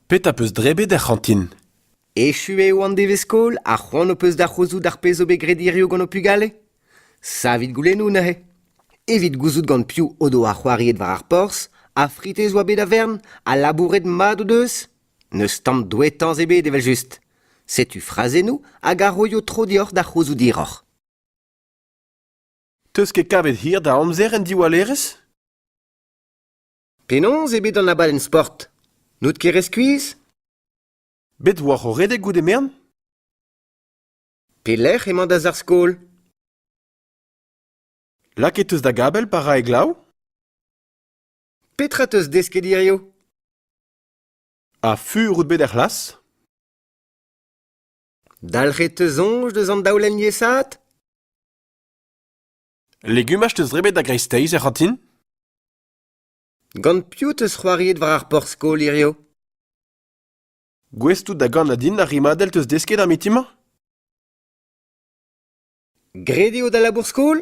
Petra 'peus drebet er c'hantin ? Echu eo an devezh-skol ha c'hoant ho peus da c'houzout ar pezh zo bet graet hiziv gant ho pugale ? Savit goulennoù neuze. Evit gouzout gant piv o doa c'hoariet war ar porzh, ha fritez oa bet a-vern, ha labouret mat o deus ? N'eus tamm douetañs ebet evel-just. Setu frazennoù hag a roio tro deoc'h da c'houzout hiroc'h. 'Teus ket kavet hir da amzer en diwallerezh ? Penaos eo bet an abadenn sport ? N'out ket re skuizh ? Bet oac'h o redek goude merenn ? Pelec'h emañ da sac'h-skol ? Lakaet 'teus da gabell pa rae glav ? Petra 'teus desket hiziv ? Ha fur out bet er c'hlas ? Dalc'het 'teus soñj deus an daolenn liesaat ? Legumaj 'teus drebet da greisteiz er c'hantin ? Gant piv 'teus c'hoariet war ar porzh-skol hiziv ? Gouest out da ganañ din ar rimadell 'teus desket ar mintin-mañ ? Graet eo da labour-skol ?